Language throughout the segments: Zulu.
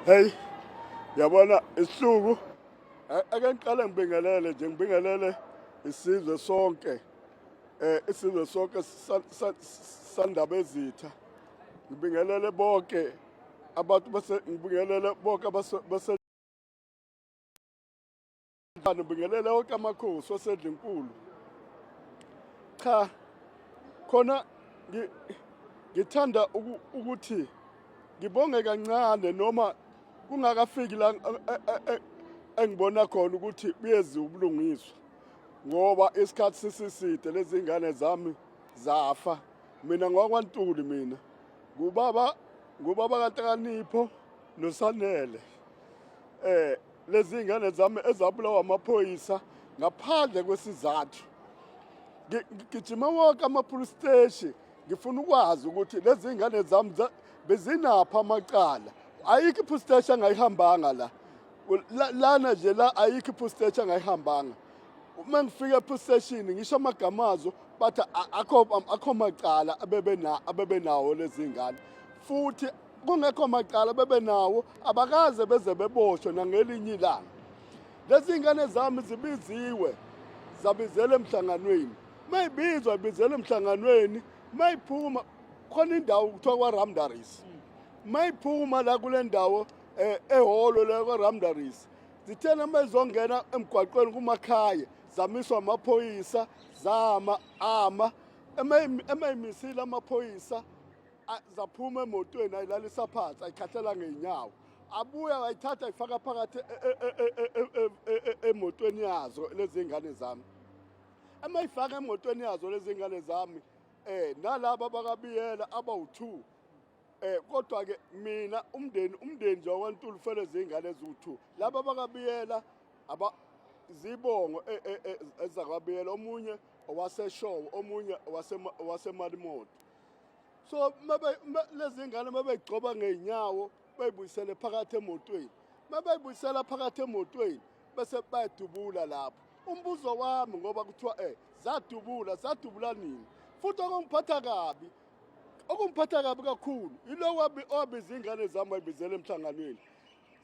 Hey, yabona isihluku, ake ngiqale ngibingelele nje, ngibingelele isizwe sonke, isizwe sonke sandaba ezitha. Ngibingelele bonke abantu base, ngibingelele bonke base, ngibingelele wonke amakhosi wasedlinkulu. Cha, khona ngithanda ukuthi ngibonge kancane noma kungakafiki la engibona khona ukuthi buyeziwa ubulungiswa, ngoba isikhathi sisiside lezi ngane zami zafa. Mina ngwakwaNtuli, mina ngubaba kaNtakanipho noSanele. Lezi ngane zami ezabulawa amaphoyisa ngaphandle kwesizathu. Ngigijima wonke ama-police station, ngifuna ukwazi ukuthi lezi ngane zami bezinaphi amacala. Ayikho i-police station angayihambanga la. Lana nje la ayikho i-police station angayihambanga. Uma ngifika e-police station ngisho amagama azo, bathi akho macala abebenawo lezi ngane, futhi kungekho macala bebenawo, abakaze beze beboshwe nangelinye ilanga. Lezi ngane zami zibiziwe, zabizela emhlanganweni. Mayibizwa ibizela emhlanganweni, mayiphuma khona indawo kuthiwa kwaRamdaris, mayiphuma la kule ndawo, ehholo la kwaRamdaris, zithena mayizongena emgwaqweni kumakhaya zamiswa amaphoyisa, zama ama emayimisile amaphoyisa, zaphuma emotweni, ayilalisa phansi, ayikhahlela ngey'nyawo, abuya wayithatha ayifaka phakathi emotweni yazo lezi ngane zami. Emayifaka emotweni yazo lezi ngane zami, nalaba bakabiyela abawu-2, kodwa ke mina umndeni nje wakwaNtuli ufele zingane eziwu-2. Laba bakabiyela aba zibongo ezakwabiyela, omunye owaseshowo, omunye owasemalimoto. So lezi ngane mabeyigcoba ngey'nyawo beyibuyisele phakathi emotweni, mabeyibuyisela phakathi emotweni bese bayadubula lapho. Umbuzo wami, ngoba kuthiwa zadubula, zadubula nini? Futhi okungiphatha kabi kakhulu yilo owabiza ingane zami, wayibizela emhlanganweni,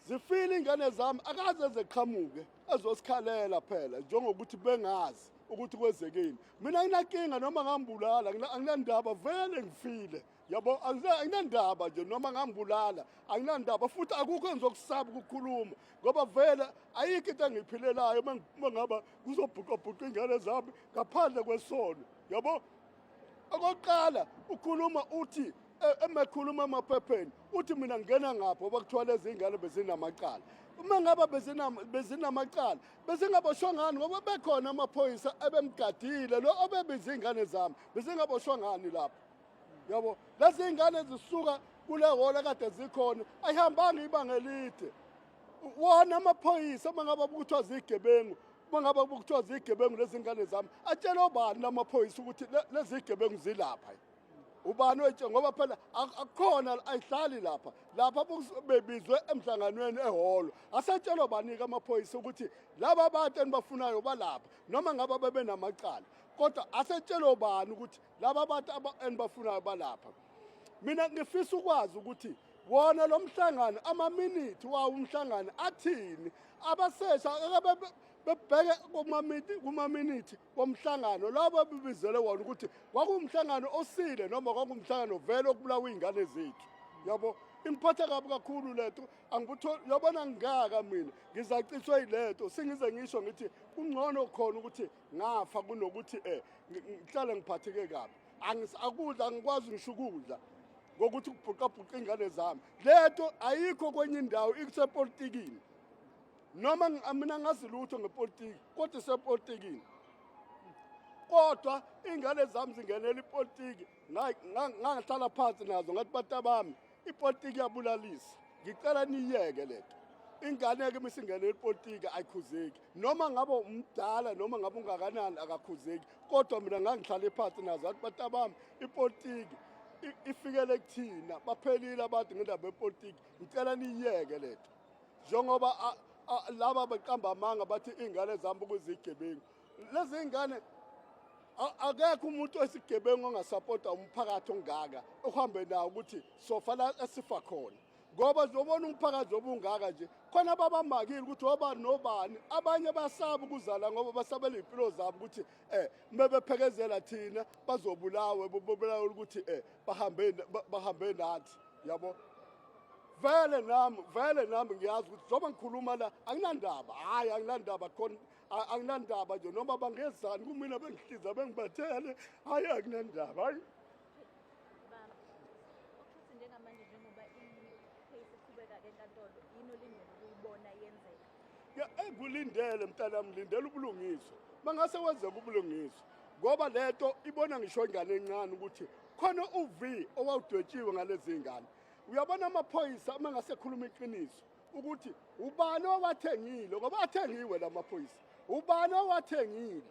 zifile ingane zami, akaze zeqhamuke ezosikhalela phela njengokuthi bengazi ukuthi kwenzekeni. Mina anginankinga noma ngambulala, anginandaba, vele ngifile, yabo. Anginandaba nje noma ngambulala, anginandaba, futhi akukho engizokusaba ukukhuluma, ngoba vele ayikho into engiyiphilelayo uma ngaba kuzobhuqabhuqa ingane zami ngaphandle kwesono, yabo. Okokuqala ukhuluma uthi, emekhuluma emaphepheni uthi mina ngingena ngapho, ngoba kuthiwa lezi ingane bezinamacala. Uma ngaba bezinamacala, bezingaboshwa ngani? Ngoba bekhona amaphoyisa ebemgadile lo obebiza iy'ngane zami, bezingaboshwa ngani lapho, yabo? Lezi iy'ngane zisuka kule hhola kade zikhona, ayihambanga ibanga elide. Wona amaphoyisa, uma ngabe kuthiwa ziyigebengu, uma ngabe kuthiwa ziyigebengu lezi ngane zami, atshele obani lamaphoyisa ukuthi lezi zigebengu zilapha? Ubani oyitshe? Ngoba phela akukhona, ayihlali lapha. Lapha bebizwe emhlanganweni ehholo, asetshelwa banike amaphoyisa ukuthi laba bantu enibafunayo balapha? Noma ngabe bebenamacala, kodwa asetshelwa bani ukuthi laba bantu enibafunayo balapha? Mina ngifisa ukwazi ukuthi wona lo mhlangano, amaminithi wawo umhlangano athini. Abasesha ake bebheke kumaminithi womhlangano labo bebizele wona ukuthi kwakuwumhlangano osile noma kwakuwumhlangano vele okubulawa iy'ngane zethu, yabo. Imphatha kabi kakhulu lento, angibutho yabona ngingaka mina ngizaciswe yilento, sengize ngisho ngithi kungcono khona ukuthi ngafa kunokuthi ngihlale ngiphatheke kabi. Akudla angikwazi ngisho ukudla ngokuthi kubhuqabhuqa ingane zami. Lento ayikho kwenye indawo, ikusepolitikini. Noma mina ngazi lutho ngepolitiki, kodwa isepolitikini. Kodwa ingane zami zingenela ipolitiki, ngangihlala phansi nazo ngathi, "Bantabami, ipolitiki iyabulalisa, ngicela niyeke lento." Ingane-ke uma isingenela ipolitiki ayikhuzeki, noma ngabe umdala noma ngabe ungakanani, akakhuzeki. Kodwa mina ngangihlale phansi nazo ngathi, "Bantabami, ipolitiki ifikele kuthina, baphelile abantu ngendaba yepolitiki, ngicela niyeke lento." Njengoba laba beqamba amanga bathi iy'ngane zami kuzigebengu, lezi iy'ngane, akekho umuntu oyisigebengu ongasapota umphakathi ongaka uhambe nawo ukuthi sofa la esifa khona. Ngoba sizobona umphakathi obungaka nje khona babamakile ukuthi obani nobani, abanye basaba ukuzala ngoba basabela iy'mpilo zabo ukuthi mebephekezela thina bazobulawa, bobulawa ukuthi bahambe nathi, yabo. Vele nami ngiyazi ukuthi njengoba ngikhuluma la anginandaba, hhayi anginandaba khona, anginandaba nje noma bangezani kumina bengihliza bengibathele, hhayi anginandaba, hhayi. Baba, okusho njengamanje njengoba i-case iqhubeka-ke enkantolo, yini olindele ukuyibona yenzeka? Ya, engulindele mntanami, ngilindele ubulungiswa. Mangase wenzeke ubulungiswa, ngoba lento ibona ngisho ingane encane ukuthi khona uV owawudwetshiwe ngalezi ngane. Uyabona amaphoyisa uma ngase khuluma iqiniso ukuthi ubani owathengile, ngoba athengiwe lamaphoyisa, ubani owathengile,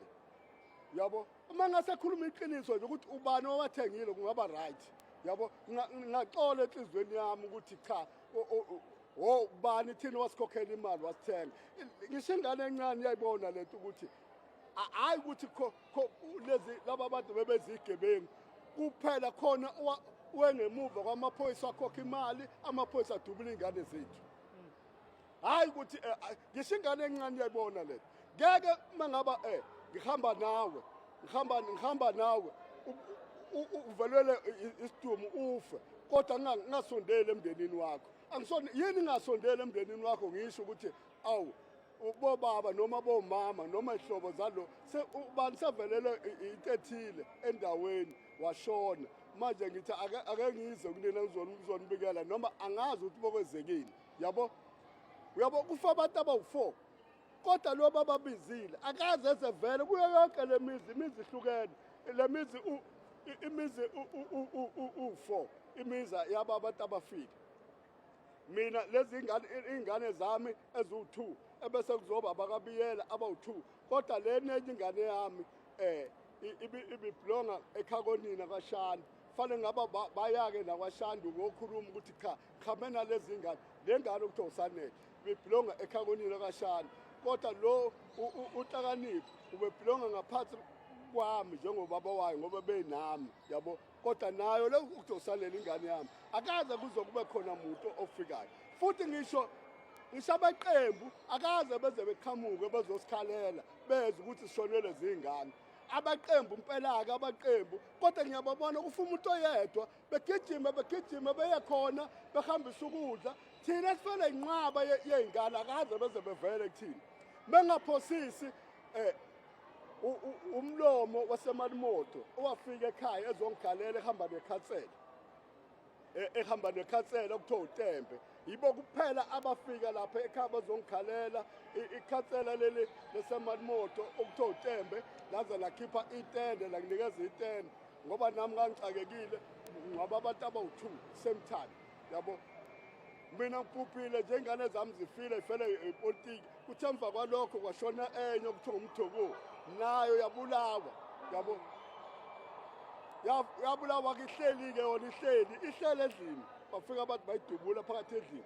yabo. Uma ngase khuluma iqiniso nje ukuthi ubani owathengile kungaba right, yabo. Ngaxola enhlizweni yami ukuthi cha, ubani thina wasikhokhela imali wasithenga. Ngisho ingane encane iyayibona lento ukuthi hhayi ukuthi lezi laba bantu bebezigebengu kuphela, khona wengemuva kwamaphoyisa wakhokha imali, amaphoyisa adubula iy'ngane zethu. Hhayi ukuthi ngisho ingane encane iyayibona lento. Ngeke uma ngaba ngihamba nawe, ngihamba nawe uvelele isidumu ufe, kodwa ngingasondeli emndenini wakho. Yini ngingasondeli emndenini wakho ngisho ukuthi awu bobaba noma bomama noma ihlobo zalo ubani sevelele into ethile endaweni washona. Manje ngithi ake ngize kunina ngizonibikela noma angazi ukuthi bokwenzekile, yabo. Uyabo kufa abantu abawu-4 kodwa lo bababizile akaze ezevele kuyo yonke le mizi, imizi ihlukene le mizi imizi u-4 imizi yaba abantu abafile. Mina lezi ingane zami eziwu-2 ebese kuzoba abakabiyela abawu-2, kodwa le nenye ingane yami ibibhlonga ekhakonina kwaShandu, fanele ngaba bayake nakwaShandu ngokhuluma ukuthi cha qhame nalezi ingane, le ngane okuthiwa uSanele ibibhlonga ekhakonina kwaShandu, kodwa lo uHlakanipho ubebhlonga ngaphansi kwami njengobaba wayo ngoba benami, yabo. Kodwa nayo le ukuthiwa uSanele ingane yami akaze kuze kube khona muntu ofikayo, futhi ngisho abeqembu akaze beze beqhamuke bezosikhalela beze ukuthi sishonele zingane. Abaqembu impela-ke abaqembu, kodwa ngiyababona kufa umuntu oyedwa begijima begijima beye khona behambisa ukudla. Thina sifele inqwaba yey'ngane akaze beze bevele kuthina. Bengaphosisi umlomo waseMalimoto owafika ekhaya ezongikhalela ehamba nekhansela, ehamba nekhansela okuthiwa uTembe, yibo kuphela abafika lapha ekhaya bazongikhalela. Ikhansela leli leseMalimoto okuthiwa uTembe laze lakhipha itende, langinikeza itende ngoba nami ngangixakekile ngoba abantu abawu-2 same time, yabo. Mina ngibhubhile nje, ingane zami zifile, ifele ipolitiki. Kuthe emva kwalokho kwashona enye okuthiwa uMthoko, nayo yabulawa, yabo. Yabulawa ke ihleli-ke yona, ihleli endlini, bafika abantu bayidubula phakathi endlini.